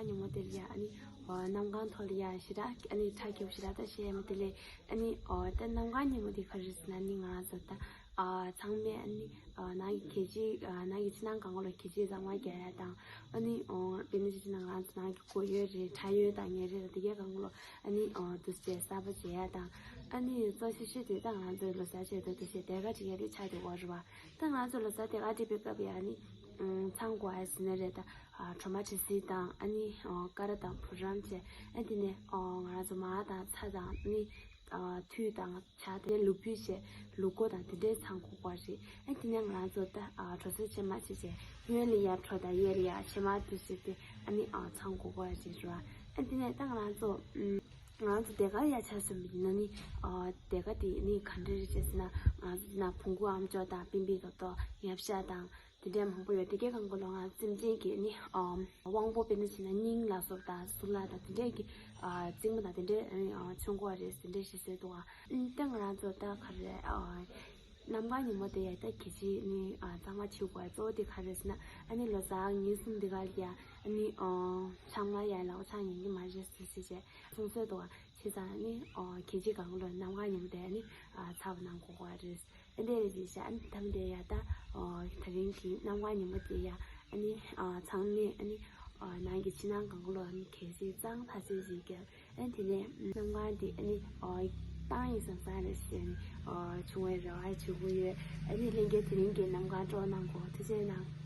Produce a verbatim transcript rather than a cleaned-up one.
ཉིན་མོ་དེར་ཡ་ཨ་ནི་ཨོ་གནམ་གང་ཐོག་ལ་ཡ་ཞེ་དྲག་ཨ་ནི་ཁྲ་ཁྱུག་ཞེ་དྲག་ད་བཤད་མི་དེ་ལས་ཨ་ནི་ཨོ་ད་གནམ་གང་ཉིན་མོ་དེ་ག་རེ་ཟེར་ན་ནི་ང་རང་ཚོ་ད་ཨ་ཚང་མས་ཨ་ནི་ཨ་ནང་གི་གད་ཕྱིས་ཨ་ནང་གི་ཕྱི་ནང་གང་ག་ལ་གད་ཕྱིས་གཙང་མ་རྒྱག་ཡ་དང་ཨ་ནི་ཨོ་དཔེར་ན་ཅིག་ན་ང་རང་ཚོ་ནང་གི་སྒོ་ཡོལ་རེད་ཁྲ་ཡོལ་དང་ཉལ་རེད་དེ་གའི་གང་ག་ལ་ཨ་ནི་ཨོ་དུ་བྱས་གསར་པ་བྱེད་ཡ་དང་ཨ་ནི་གཙོ་ཆེ་ཤོས་དེ་ད་ང་ཚོའི་ལོ་གསར་ཆེད་དུ་དུ་བྱས་དེ་ག་བྱེད་ཡ་དེ་ཆགས་འདུག་གོ་རེད་བ། ད་ང་ཚོ་ལོ་གསར་དེ་ག་སྒྲིག་པའི་སྐབས་ཡ་ནི་ཨུམ་ཚང་དགོས་ཨ་ཟེར་ན་རེད་ད། ཨ་གྲོ་མ་དྲི་སིལ་དང་ཨ་ནི་ཨ་ཀ་ར་དང་བུ་རམ་བྱས་ཨ་དེ་ནས་ཨ་ང་རང་ཚོ་མར་དང་ཚྭ་དང་ཨ་ནི་ཨ་ཐུད་དང་ཇ་དེ་ནས་ལུག་ཕུད་བྱས་ལུག་མགོ་དང་དེ་འདྲས་ཚང་དགོས་པ་རེད། ཨ་དེ་ནས་ང་རང་ཚོ་ད་ཨ་གྲོ་སོལ་ཕྱེ་མར་བྱས་བྱས་སྔོན་ལ་ཡ་གྲོ་དང་གཡས་ལ་ཡ་ཕྱེ་མར་དུ་བྱས་ཏེ་ཨ་ནི་ཨ་ཚང་དགོས་པ་རེད་ར། ཨ་དེ་ནས་ད་ང་རང་ཚོ་ཨུམ། ང་རང་ཚོ་དེ་གར་ཡ་ཆ་སོན་པ་ཡིན་ན་ནི་ཨ་དེ་ག་དེ་ནི་ག་འདྲ་རེད་ཅེས་ཟེར་ན་ང་ཚོ་དེ་ན་བོང་གུ་ཨམ་ཅོག་དང་པིན་པི་ཏོག་ཏོག་ཉབ་ཤ་དང་དེ་འདྲའི་མང་པོ་ཡོད། དེ་གའི་གང་ག་ལོ་ང་སེམས་ཅན་གྱི་ནི་ཨ་དབང་པོ་དཔེར་ན་བྱས་ན་སྙིང་ལ་སོགས་དང་གཟུགས་ལ་དང་དེ་འདྲའི་གི་ཨ་རྩིག་མ་དང་དེ་འདྲའི་ཨ་མཆོང་གོ་བ་རེད་དེ་འདྲའི་ཞིག་བཟོས་འདུག་ཨ། ཨ་ནི་ད་ང་རང་ཚོ་ད་ག་རེ་ཨ་གནམ་གང་ཉིན་མོ་དེ་ཡ་ད་གད་ཕྱིས་ནི་ཨ་གཙང་མ་བྱེད་དགོས་གཙོ་བོ་དེ་ག་རེ་ཟེར་ན་ཨ་ནི་ལོ་གསར་ཉིན་གསུམ་དེ་ག་ལ་ཡ་ཨ་ནི་ཨ་ཆང་མ་ཡ་ལའོ་ཆང་ཉན་གི་མ་རེད་ཟེར་ཟེར་བྱས་གསུང་སྲོལ་འདུག་ཨ། བྱས་ཙང་ནི་ཨོ་གད་ཕྱིས་གང་ལོ་གནམ་གང་ཉིན་མོ་དེ་ནི་ཨ་ཚ་བ་གནང་དགོས་པ་རེད། ཨ་འདྲ་རེད་ཅེས་བྱས་ཨ་ནི་ཐམ་དེ་ཡ་ད་ཨོ་དེ་རིང་གི་གནམ་གང་ཉིན་མོ་དེ་ཡ་ཨ་ནི་ཨ་ཚང་མས་ཨ་ནི་ཨོ་ནང་གི་ཕྱི་ནང་གང་ལོ་ཨ་ནི་གད་ཕྱིས་གཙང་ཐག་ཆོད་ཅིག་བརྒྱབ། ཨ་ནི་དེ་ནས་གནམ་གང་དེ་ཨ་ནི་ཨོ་བཏང་ཡིན་བསམ་བསམ་རེད་ཟེར་ནས་ཨོ་བྱུང་བའི་རེ་བ་བྱེད་ཀྱི་ཡོད། ཨ་ནི་ལྷན་རྒྱས་དེ་རིང་གི་གནམ་གང་སྤྲོ་གནང་གོ་ཐུགས་རྗེ་གནང་།